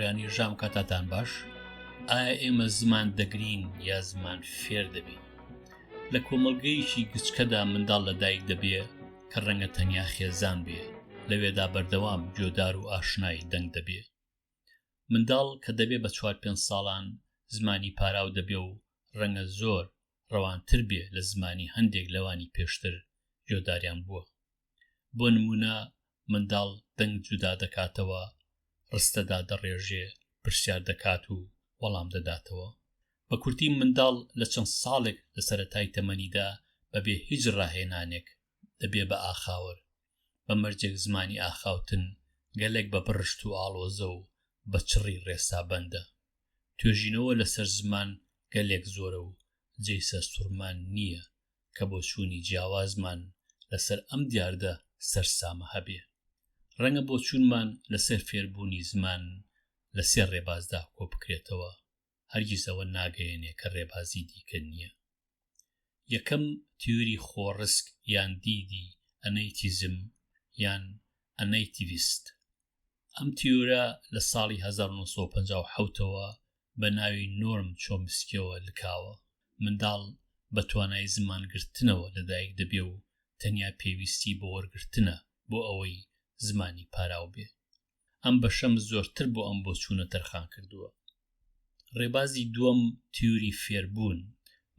هاوڕێیانی ژام کاتاتان باش ئایا ئێمە زمان دەگرین یا زمان فێر دەبین لە کۆمەڵگەیەکی گچکەدا منداڵ لە دایک دەبێ کە ڕەنگە تەنیا خێزان بێ لەوێدا بەردەوام گوێدار و ئاشنای دەنگ دەبێ منداڵ کە دەبێ بە چوار پێنج ساڵان زمانی پاراو دەبێ و ڕەنگە زۆر ڕەوانتر بێ لە زمانی هەندێک لەوانی پێشتر گوێداریان بووە. بۆ نموونە منداڵ دەنگ جودا دەکاتەوە، ڕستە دادەڕێژێ، پرسیار دەکات و وەڵام دەداتەوە. بە کورتی منداڵ لە چەند ساڵێک لە سەرەتای تەمەنیدا بەبێ هیچ ڕاهێنانێک دەبێ بە ئاخاوەر، بە مەرجێک زمانی ئاخاوتن گەلێک بە بڕشت و ئاڵۆزە و بە چڕی ڕێسابەندە. توێژینەوە لەسەر زمان گەلێک زۆرە و جێی سەرسوڕمان نییە کە بۆچوونی جیاوازمان لەسەر ئەم دیاردە سەرسامە هەبێ. ڕەنگە بۆچوونمان لەسەر فێربوونی زمان لە سێ ڕێبازدا کۆ بکرێتەوە، هەرگیز ئەوە ناگەیەنێ کە ڕێبازی دیکە نییە. یەکەم تیۆری خۆڕسک یان دیدی ئەنەیتیزم یان ئەنەیتیڤیست. ئەم تیۆرە لە ساڵی 1957 ەوە بە ناوی نۆرم چۆمسکیەوە لکاوە. منداڵ بە توانای زمانگرتنەوە لەدایک دەبێ و تەنیا پێویستی بە وەرگرتنە بۆ ئەوەی زمانی پاراو بێ. ئەم بەشەم زۆرتر بۆ ئەم بۆچوونە تەرخان کردووە. ڕێبازی دووەم تیوری فێربوون،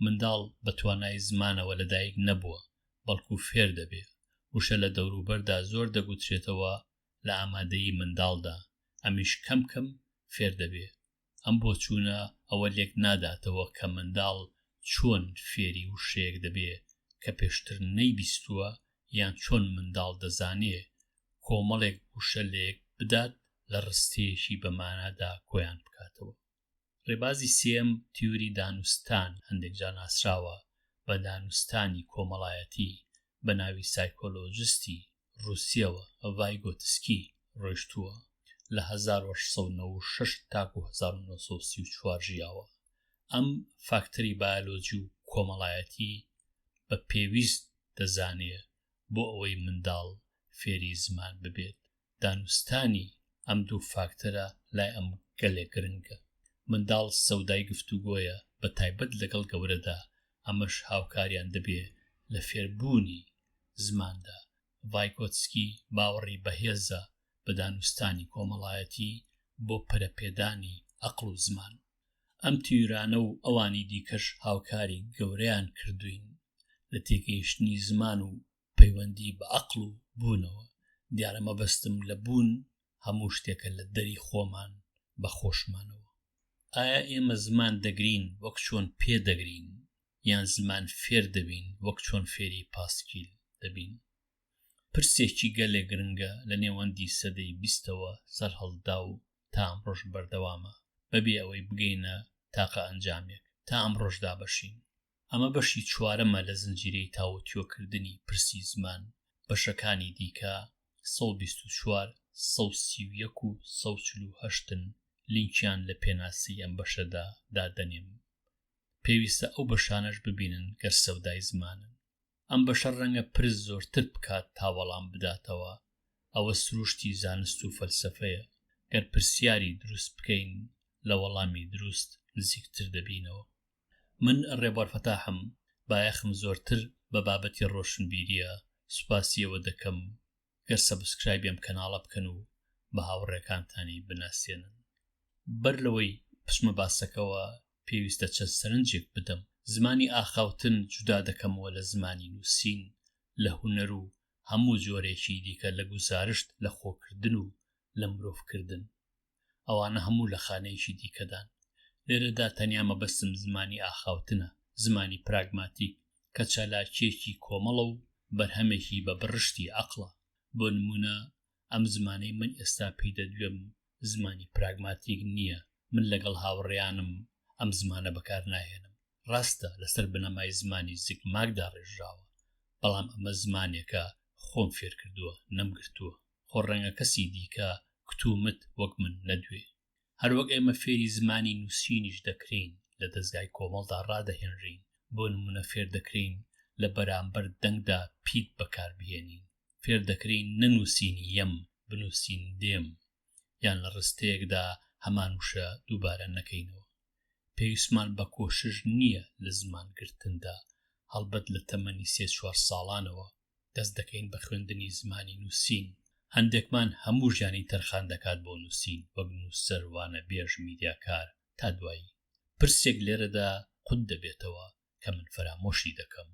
منداڵ بە توانای زمانەوە لەدایک نەبووە، بەڵکو فێر دەبێ. وشە لە دەوروبەردا زۆر دەگوترێتەوە لە ئامادەیی منداڵدا، ئەمیش کەم کەم فێر دەبێ. ئەم بۆچوونە ئەوە لێک ناداتەوە کە منداڵ چۆن فێری وشەیەک دەبێ کە پێشتر نەیبیستووە یان چۆن منداڵ دەزانێ کۆمەڵێک وشە لەیەک بدات لە ڕستەیەکی بە مانادا کۆیان بکاتەوە. ڕێبازی سێیەم تیۆری دانوستان هەندێک جار ناسراوە بە دانوستانی کۆمەڵایەتی بە ناوی سایکۆلۆجستی ڕووسیەوە ڤایگۆتسکی ڕۆیشتووە، لە 1896 تاکوو 1934 ژیاوە. ئەم فاکتەری بایۆلۆجی و کۆمەڵایەتی بە پێویست دەزانێ بۆ ئەوەی منداڵ فێری زمان ببێت. دانوستانی ئەم دوو فاکتەرە لای ئەم گەلێک گرنگە. منداڵ سەودای گفتوگۆیە بە تایبەت لەگەڵ گەورەدا، ئەمەش هاوکاریان دەبێ لە فێربوونی زماندا. ڤایگۆتسکی باوەڕی بەهێزە بە دانوستانی کۆمەڵایەتی بۆ پەرەپێدانی ئەقڵ و زمان. ئەم تیورانە و ئەوانی دیکەش هاوکاری گەورەیان کردووین لە تێگەیشتنی زمان و پەیوەندی بە ئەقڵ و بوونەوە. دیارە مەبەستم لە بوون هەموو شتێکە لە دەری خۆمان بە خۆشمانەوە. ئایا ئێمە زمان دەگرین وەک چۆن پێ دەگرین یان زمان فێر دەبین وەک چۆن فێری پاسکیل دەبین؟ پرسێکی گەلێ گرنگە لە نێوەندی سەدەی بیستەوە سەرهەڵدا و تا ئەمڕۆش بەردەوامە بەبێ ئەوەی بگەینە تاقە ئەنجامێک تا ئەمڕۆش دابەشین. ئەمە بەشی چوارەمە لە زنجیرەی تاوتوێکردنی پرسی زمان، بەشەکانی دیکە 124، 131 و 148 ن، لینکیان لە پێناسەی ئەم بەشەدا دادەنێم. پێویستە ئەو بەشانەش ببینن گەر سەودای زمانن. ئەم بەشە ڕەنگە پرس زۆرتر بکات تا وەڵام بداتەوە، ئەوە سروشتی زانست و فەلسەفەیە، گەر پرسیاری دروست بکەین لە وەڵامی دروست نزیکتر دەبینەوە. من ڕێبوار فەتاحم، بایەخم زۆرتر بە بابەتی ڕۆشنبیرییە، سوپاسی ئێوە دەکەم گەر subscribe ی ئەم کەناڵە بکەن و بە هاوڕێکانتانی بناسێنن. بەر لەوەی بچمە باسەکەوە پێویستە چەند سەرنجێک بدەم. زمانی ئاخاوتن جودا دەکەمەوە لە زمانی نووسین، لە هونەر و هەموو جۆرێکی دیکە لە گوزارشت لە خۆکردن و لە مرۆڤکردن. ئەوانە هەموو لە خانەیەکی دیکەدان. لێرەدا تەنیا مەبەستم زمانی ئاخاوتنە، زمانی پراگماتیک کە چالاکییەکی کۆمەڵە و بەرهەمێکی بە بڕشتی عەقڵە. بۆ نموونە ئەم زمانەی من ئێستا پێی دەدوێم زمانی پراگماتیک نییە، من لەگەڵ هاوڕێیانم ئەم زمانە بەکار ناهێنم. ڕاستە لەسەر بنەمای زمانی زگماک داڕێژراوە، بەڵام ئەمە زمانێکە خۆم فێرکردووە، نەمگرتووە. خۆ ڕەنگە کەسی دیکە کتومت وەک من نەدوێ. هەروەک ئێمە فێری زمانی نووسینیش دەکرێین، لە دەزگای کۆمەڵدا ڕادەهێنرێین، بۆ نموونە فێر دەکرێین لە بەرامبەر دەنگدا پیت بەکار بهێنین، فێر دەکرێین نەنووسین یەم، بنووسین دێم، یان لە ڕستەیەکدا هەمان وشە دووبارە نەکەینەوە. پێویستمان بە کۆشش نییە لە زمان گرتندا، هەڵبەت لە تەمەنی سێ چوار ساڵانەوە دەست دەکەین بە خوێندنی زمانی نووسین، هەندێکمان هەموو ژیانی تەرخان دەکات بۆ نووسین وەک نووسەر، وانەبێژ، میدیاکار، تا دوایی. پرسێک لێرەدا قوت دەبێتەوە کە من فەرامۆشی دەکەم،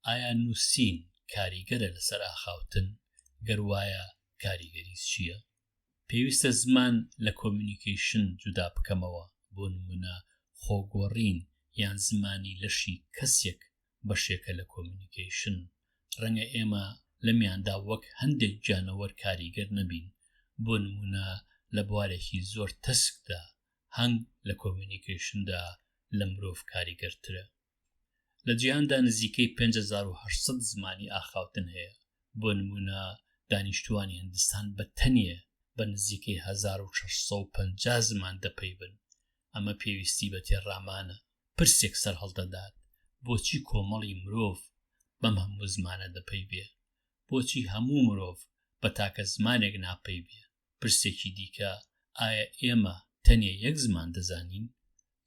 ئایا نووسین کاریگەرە لەسەر ئاخاوتن؟ گەر وایە کاریگەری چییە؟ پێویستە زمان لە communication جودا بکەمەوە، بۆ نموونە خۆگۆڕین یان زمانی لەشی کەسێک بەشێکە لە communication، ڕەنگە ئێمە لەمیاندا وەک هەندێک گیانەوەر کاریگەر نەبین، بۆ نموونە لە بوارێکی زۆر تەسکدا هەنگ لە communication دا لە مرۆڤ کاریگەرترە. لە جیهاندا نزیکەی 5800 زمانی ئاخاوتن هەیە، بۆ نموونە دانیشتووانی هندستان بە تەنێ بە نزیکەی 1650 زمان دەپەیڤن. ئەمە پێویستی بە تێڕامانە. پرسێک سەرهەڵدەدات، بۆچی کۆمەڵی مرۆڤ بەم هەموو زمانە دەپەیڤێ؟ بۆچی هەموو مرۆڤ بە تاکە زمانێک ناپەیڤێ؟ پرسێکی دیکە، ئایا ئێمە تەنێ یەک زمان دەزانین؟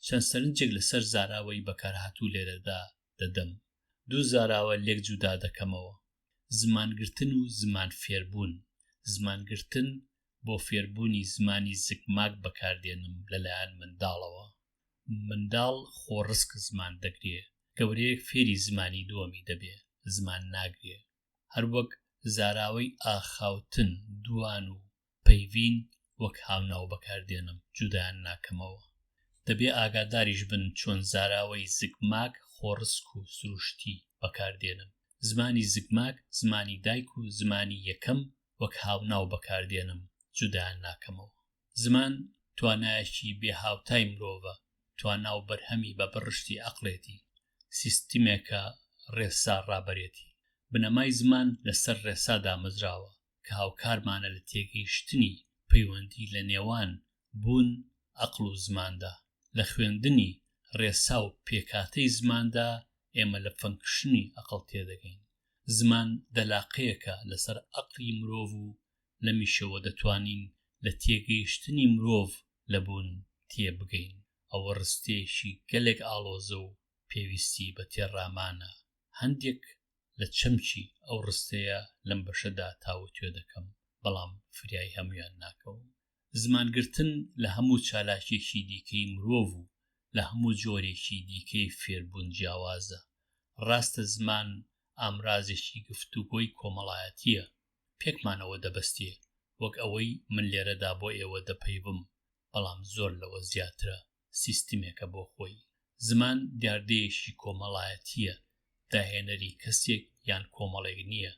چەند سەرنجێک لەسەر زاراوەی بەکارهاتوو لێرەدا دەدەم. دوو زاراوە لێک جودا دەکەمەوە، زمانگرتن و زمان فێربوون. زمانگرتن بۆ فێربوونی زمانی زگماک بەکاردێنم لەلایەن منداڵەوە. منداڵ خۆڕسک زمان دەگرێ، گەورەیەک فێری زمانی دووەمی دەبێ، زمان ناگرێ. هەروەک زاراوەی ئاخاوتن، دوان و پەیڤین وەک هاوناو بەکاردێنم، جودایان ناکەمەوە. دەبێ ئاگاداریش بن چۆن زاراوەی زگماک، خۆڕسک و سروشتی بەکاردێنم. زمانی زگماک، زمانی دایک و زمانی یەکەم وەک هاوناو بەکاردێنم، جودایان ناکەمەوە. زمان توانایەکی بێ هاوتای مرۆڤە، توانا و بەرهەمی بە بڕشتی عەقڵێتی، سیستمێکە ڕێسا ڕابەرێتی. بنەمای زمان لەسەر ڕێسا دامەزراوە کە هاوکارمانە لە تێگەیشتنی پەیوەندی لە نێوان بوون، عەقڵ و زماندا. لە خوێندنی ڕێسا و پێکهاتەی زماندا ئێمە لە function ی عەقڵ تێدەگەین. زمان دەلاقەیەکە لەسەر عەقڵی مرۆڤ و لەمیشەوە دەتوانین لە تێگەیشتنی مرۆڤ لە بوون تێبگەین. ئەوە ڕستەیەکی گەلێک ئاڵۆزە و پێویستی بە تێڕامانە. هەندێک لە چەمکی ئەو ڕستەیە لەم بەشەدا تاوتوێ دەکەم، بەڵام فریای هەموویان ناکەوم. زمانگرتن لە هەموو چالاکییەکی دیکەی مرۆڤ و لە هەموو جۆرێکی دیکەی فێربوون جیاوازە. ڕاستە زمان ئامرازێکی گفتوگۆی کۆمەڵایەتییە، پێکمانەوە دەبەستێ، وەک ئەوەی من لێرەدا بۆ ئێوە دەپەیڤم، بەڵام زۆر لەوە زیاترە، سیستمێکە بۆ خۆی. زمان دیاردەیەکی کۆمەڵایەتییە، داهێنەری کەسێک یان کۆمەڵێک نییە.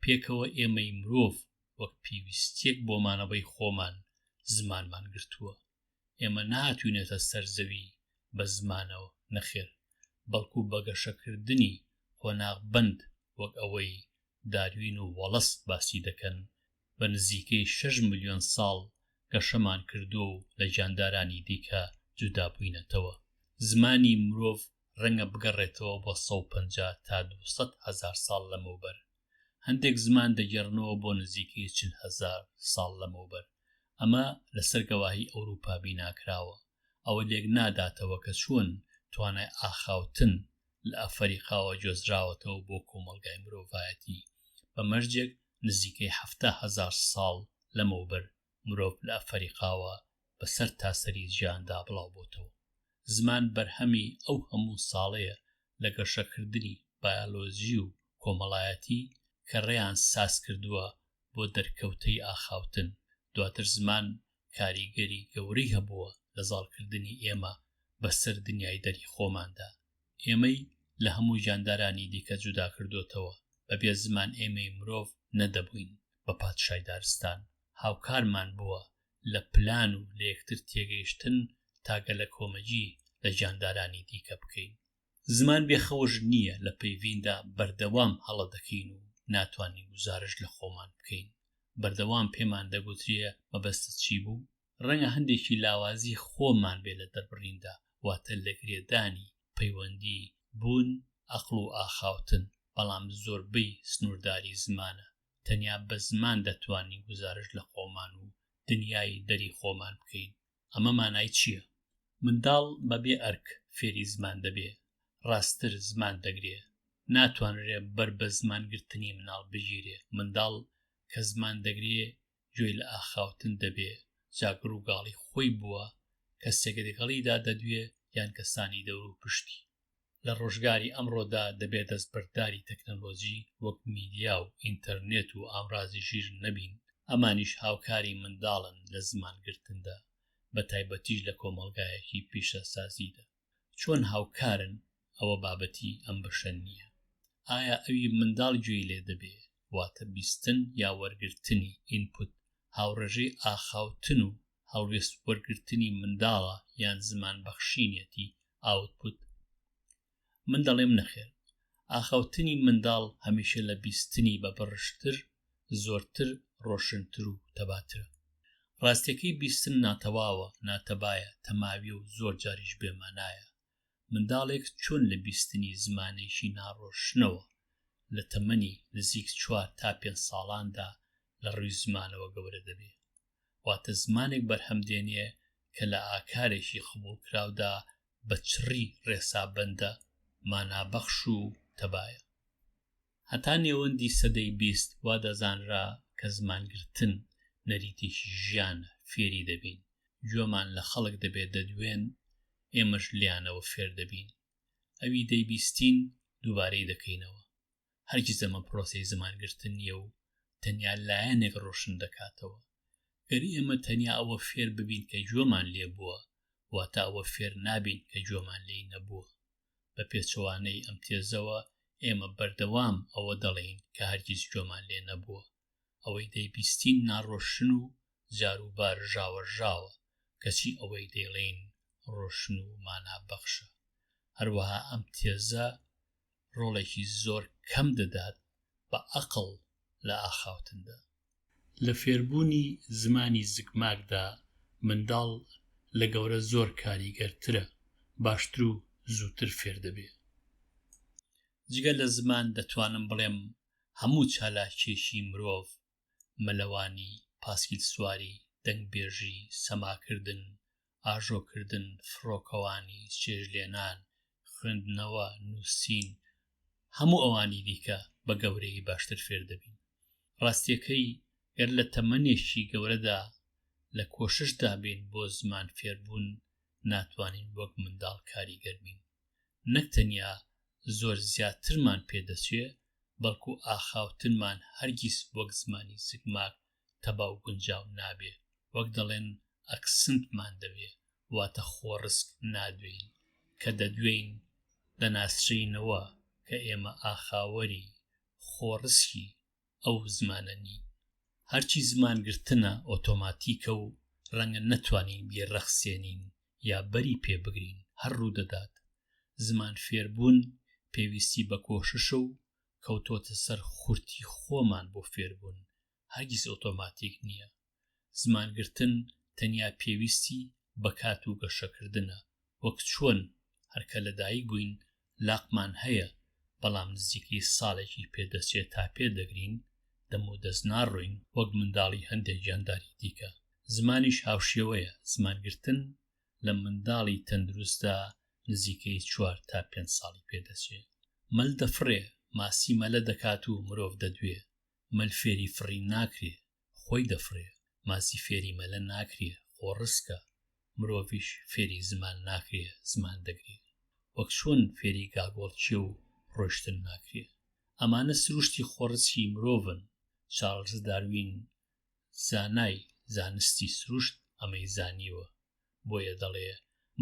پێکەوە ئێمەی مرۆڤ وەک پێویستییەک بۆ مانەوەی خۆمان زمانمان گرتووە. ئێمە نەهاتووینەتە سەر زەوی بە زمانەوە، نەخێر، بەڵکو بە گەشەکردنی قۆناغبەند وەک ئەوەی داروین و وەڵس باسی دەکەن، بە نزیکەی شەش ملیۆن ساڵ گەشەمان کردووە و لە گیاندارانی دیکە جودا بووینەتەوە. زمانی مرۆڤ ڕەنگە بگەڕێتەوە بۆ 150 تا 200 هەزار ساڵ لەمەوبەر. هەندێک زمان دەگێڕنەوە بۆ نزیکەی 40 هەزار ساڵ لەمەوبەر. ئەمە لەسەر گەواهی ئەوروپا بیناکراوە. ئەوە لێک ناداتەوە کە چۆن توانای ئاخاوتن لە ئەفەریقاوە گوێزراوەتەوە بۆ کۆمەڵگای مرۆڤایەتی، بە مەرجێک نزیکەی 70,000 ساڵ لەمەوبەر مرۆڤ لە ئەفەریقاوە بە سەر تاسەری جیهاندا بڵاوبۆتەوە. زمان بەرهەمی ئەو هەموو ساڵەیە لە گەشەکردنی بایەلۆجی و کۆمەڵایەتی کە ڕێیان ساز کردووە بۆ دەرکەوتەی ئاخاوتن، دواتر زمان کاریگەری گەورەی هەبووە لە زاڵکردنی ئێمە بەسەر دنیای دەری خۆماندا، ئێمەی لە هەموو گیاندارانی دیکە جودا کردۆتەوە، بەبێ زمان ئێمەی مرۆڤ نەدەبووین بە پادشای دارستان، هاوکارمان بووە لە پلان و لە یەکتر تێگەیشتن تا گەلەکۆمەگی لە گیاندارانی دیکە بکەین. زمان بێ خەوش نییە، لە پەیڤیندا بەردەوام هەڵە دەکەین و ناتوانین گوزارشت لە خۆمان بکەین، بەردەوام پێمان دەگوترێ مەبەستت چی بوو؟ ڕەنگە هەندێکی لاوازی خۆمان بێ لە دەربڕیندا، واتە لە گرێدانی پەیوەندی بوون، ئەقڵ و ئاخاوتن، بەڵام زۆربەی سنوورداری زمانە، تەنیا بە زمان دەتوانین گوزارشت لە خۆمان و دنیای دەری خۆمان بکەین. ئەمە مانای چییە؟ منداڵ بەبێ ئەرک فێری زمان دەبێ، ڕاستتر زمان دەگرێ. ناتوانرێ بەر بە زمان گرتنی مناڵ بگیرێ. منداڵ کە زمان دەگرێ گوێی لە ئاخاوتن دەبێ، جا گڕوگاڵی خۆی بووە، کەسێک لەگەڵیدا دەدوێ یان کەسانی دەوروپشتی. لە ڕۆژگاری ئەمڕۆدا دەبێ دەستبەرداری تەکنەلۆجی وەک میدیا و ئینتەرنێت و ئامرازی ژیر نەبین، ئەمانیش هاوکاری منداڵن لە زمان گرتندا، بە تایبەتیش لە کۆمەڵگایەکی پیشەسازیدا. چۆن هاوکارن ئەوە بابەتی ئەم بەشە نییە. ئایا ئەوی منداڵ گوێی لێ دەبێ، واتە بیستن یا وەرگرتنی، input، هاوڕێژەی ئاخاوتن و هەڵوێست وەرگرتنی منداڵە یان زمان بەخشینیەتی، output؟ من دەڵێم نەخێر. ئاخاوتنی منداڵ هەمیشە لە بیستنی بە بڕشتتر، زۆرتر، ڕۆشنتر و تەباترە. ڕاستیەکەی بیستن ناتەواوە، ناتەبایە، تەماویە و زۆر جاریش بێمانایە. منداڵێک چۆن لە بیستنی زمانێکی ناڕۆشنەوە لە تەمەنی نزیک چوار تا پێنج ساڵاندا لە ڕووی زمانەوە گەورە دەبێ؟ واتە زمانێک بەرهەم دێنێ کە لە ئاکارێکی قبوڵکراودا بە چڕی ڕێسابەندە، مانابەخش و تەبایە. هەتا نێوەندی سەدەی 20 وا دەزانرا کە زمانگرتن نەریتێکی ژیانە، فێری دەبین، گوێمان لە خەڵک دەبێ دەدوێن، ئێمەش لێیانەوە فێر دەبین. ئەوی دەیبیستین دووبارەی دەکەینەوە. هەرگیز ئەمە پرۆسەی زمانگرتن نییە و تەنیا لایەنێک ڕۆشن دەکاتەوە. گەر ئێمە تەنیا ئەوە فێر ببین کە گوێمان لێ بووە، واتە ئەوە فێر نابین کە گوێمان لێی نەبووە. بە پێچەوانەی ئەم تێزەوە ئێمە بەردەوام ئەوە دەڵێین کە هەرگیز گوێمان لێ نەبووە. ئەوەی دەیبیستین ناڕۆشن و جاروبار ژاوەژاوە، کەچی ئەوەی دەیڵێین ڕۆشن و مانابەخشە. هەروەها ئەم تێزە ڕۆڵێکی زۆر کەم دەدات بە ئەقڵ لە ئاخاوتندا. لە فێربوونی زمانی زگماکدا منداڵ لە گەورە زۆر کاریگەرترە، باشتر و زووتر فێر دەبێ. جگە لە زمان دەتوانم بڵێم هەموو چالاکییەکی مرۆڤ، مەلەوانی، پاسکیلسواری، دەنگبێژی، سەماکردن، ئاژۆکردن، فڕۆکەوانی، چێژلێنان، خوێندنەوە، نووسین، هەموو ئەوانی دیکە بە گەورەیی باشتر فێر دەبین. ڕاستییەکەی گەر لە تەمەنێکی گەورەدا لە کۆششدا بین بۆ زمان فێربوون ناتوانین وەک منداڵ کاریگەر بین. نەک تەنیا زۆر زیاترمان پێ دەچێ، بەڵکو ئاخاوتنمان هەرگیز وەک زمانی زگماک تەبا و گونجاو نابێ، وەک دەڵێن ئەکسنتمان دەبێ، واتە خۆڕسک نادوێین، کە دەدوێین دەناسرێینەوە کە ئێمە ئاخاوەری خۆڕسکی ئەو زمانە نین. هەرچی زمان گرتنە ئۆتۆماتیکە و ڕەنگە نەتوانین بیڕەخسێنین یا بەری پێ بگرین، هەر ڕوودەدات. زمان فێربوون پێویستی بە کۆششە و کەوتۆتە سەر خورتی خۆمان بۆ فێربوون، هەرگیز ئۆتۆماتیک نییە. زمان گرتن تەنیا پێویستی بە کات و گەشەکردنە، وەک چۆن هەر کە لەدایک بووین لاقمان هەیە بەڵام نزیکەی ساڵێکی پێ دەچێ تا پێ دەگرین، دەم و دەست ناڕۆین وەک منداڵی هەندێک گیانداری دیکە. زمانیش هاوشێوەیە، زمان گرتن لە منداڵی تەندروستدا نزیکەی چوار تا پێنج ساڵی پێ دەچێ. مەل دەفڕێ، ماسی مەلە دەکات و مرۆڤ دەدوێ. مەل فێری فڕین ناکرێ، خۆی دەفڕێ، ماسی فێری مەلە ناکرێ، خۆڕسکە، مرۆڤیش فێری زمان ناکرێ، زمان دەگرێ. وەک چۆن فێری گاگۆڵکێ و ڕۆیشتن ناکرێ. ئەمانە سروشتی خۆڕسکی مرۆڤن، چارڵز داروین زانای زانستی سروشت ئەمەی زانیوە، بۆیە دەڵێ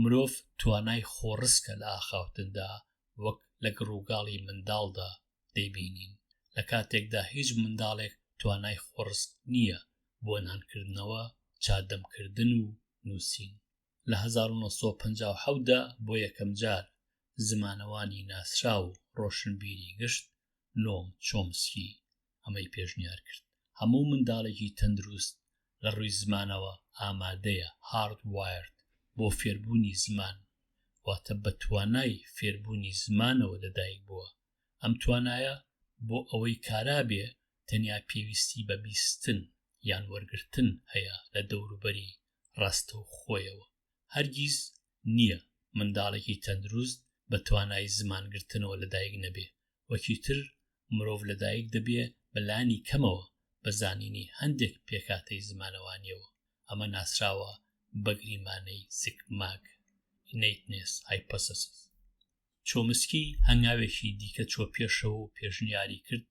مرۆڤ توانای خۆڕسکە لە ئاخاوتندا وەک لە گڕوگاڵی منداڵدا دەیبینین، لە کاتێکدا هیچ منداڵێک توانای خۆڕسک نییە بۆ نانکردنەوە، چادەمکردن و نووسین. لە 1957 دا بۆ یەکەمجار زمانەوانی ناسراو و ڕۆشنبیری گشت نۆم چۆمسکی ئەمەی پێشنیار کرد. هەموو منداڵێکی تەندروست لە ڕووی زمانەوە ئامادەیە، Hardwired، بۆ فێربوونی زمان، واتە بە توانای فێربوونی زمانەوە لەدایک بووە. ئەم توانایە بۆ ئەوەی کارا بێ تەنیا پێویستی بە بیستن یان وەرگرتن هەیە لە دەوروبەری. ڕاستەوخۆیەوە. هەرگیز نییە منداڵێکی تەندروست بە توانای زمان گرتنەوە لەدایک نەبێ، وەکی تر مرۆڤ لەدایک دەبێ بە لانی کەمەوە بە زانینی هەندێک پێکهاتەی زمانەوانییەوە، ئەمە ناسراوە بە گریمانەی زگماک، Innateness Hypothesis. چۆمسکی هەنگاوێکی دیکە چوە پێشەوە و پێشنیاری کرد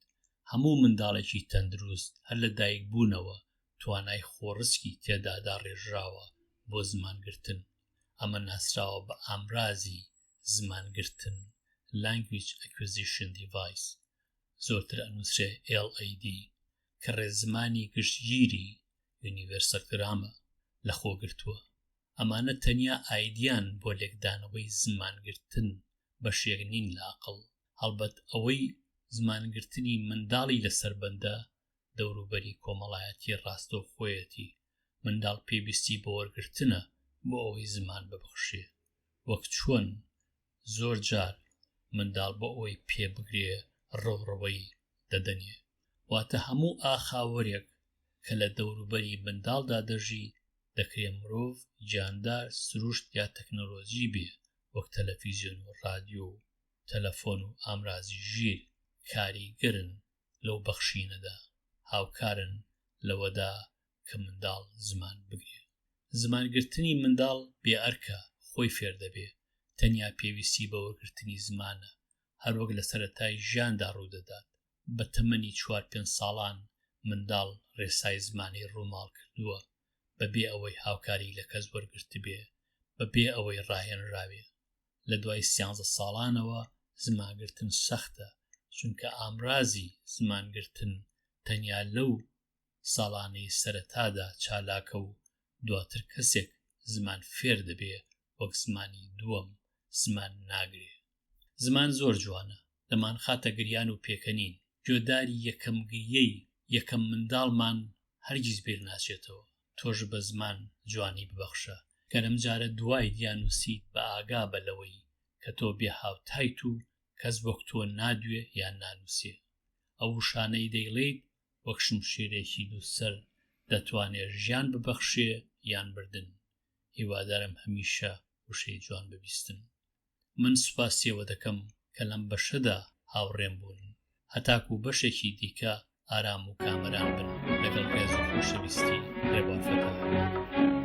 هەموو منداڵێکی تەندروست هەر لە دایکبوونەوە توانای خۆڕسکی تێدا داڕێژراوە بۆ زمانگرتن، ئەمە ناسراوە بە ئامرازی زمانگرتن، Language Acquisition Device، زۆرتر ئەنووسرێ LAD، کە ڕێزمانی گشتگیری، Universal Grammar، لەخۆگرتووە. ئەمانە تەنیا ئایدیان بۆ لێکدانەوەی زمانگرتن بەشێک نین لە ئەقڵ، هەڵبەت ئەوەی زمانگرتنی منداڵی لەسەر بەندە دەوروبەری کۆمەڵایەتی ڕاستەوخۆیەتی، منداڵ پێویستی بە وەرگرتنە بۆ ئەوەی زمان ببەخشێ، وەک چۆن زۆر جار منداڵ بۆ ئەوەی پێ بگرێ ڕەوڕەوەی دەدەنێ، واتە هەموو ئاخاوەرێک کە لە دەوروبەری منداڵدا دەژی دەکرێ مرۆڤ، گیاندار، سروشت یا تەکنۆلۆجی بێ وەک تەلەفیزیۆن و ڕادیۆ و تەلەفۆن و ئامرازی ژیر کاریگەرن لەو بەخشینەدا، هاوکارن لەوەدا کە منداڵ زمان بگرێ. زمان گرتنی منداڵ بێ ئەرکە، خۆی فێر دەبێ، تەنیا پێویستی بە وەرگرتنی زمانە، هەروەک لە سەرەتای ژیاندا ڕوودەدات، بە تەمەنی چوار پێنج ساڵان منداڵ ڕێسای زمانی ڕووماڵ کردووە، بە بێ ئەوەی هاوکاری لە کەس وەرگرتبێ، بە بێ ئەوەی ڕاهێنراوێ. لە دوای سیانزە ساڵانەوە زمانگرتن سەختە، چونکە ئامرازی زمانگرتن تەنیا لەو ساڵانەی سەرەتادا چالاکە و دواتر کەسێک زمان فێر دەبێ وەک زمانی دووەم زمان ناگرێ. زمان زۆر جوانە، دەمانخاتە گریان و پێکەنین، گوێداری یەکەم گریەی یەکەم منداڵمان هەرگیز بیر ناچێتەوە. تۆش بە زمان جوانی ببەخشە، گەر ئەمجارە دوایت یا نووسیت بە ئاگا بە لەوەی کە تۆ بێ هاوتایت و کەس وەک تۆ نادوێ یان نانووسێ. ئەو وشانەی دەیڵێیت وەک شمشێرێکی دووسەر دەتوانێ ژیان ببەخشێ یان مردن. هیوادارم هەمیشە وشەی جوان ببیستن. من سوپاسی ئێوە دەکەم کە لەم بەشەدا هاوڕێم بوون. هەتاکوو بەشێکی دیکە ئارام و کامەران بن. لەگەڵ ڕێز و خۆشەویستی، ڕێبوار فەتاح.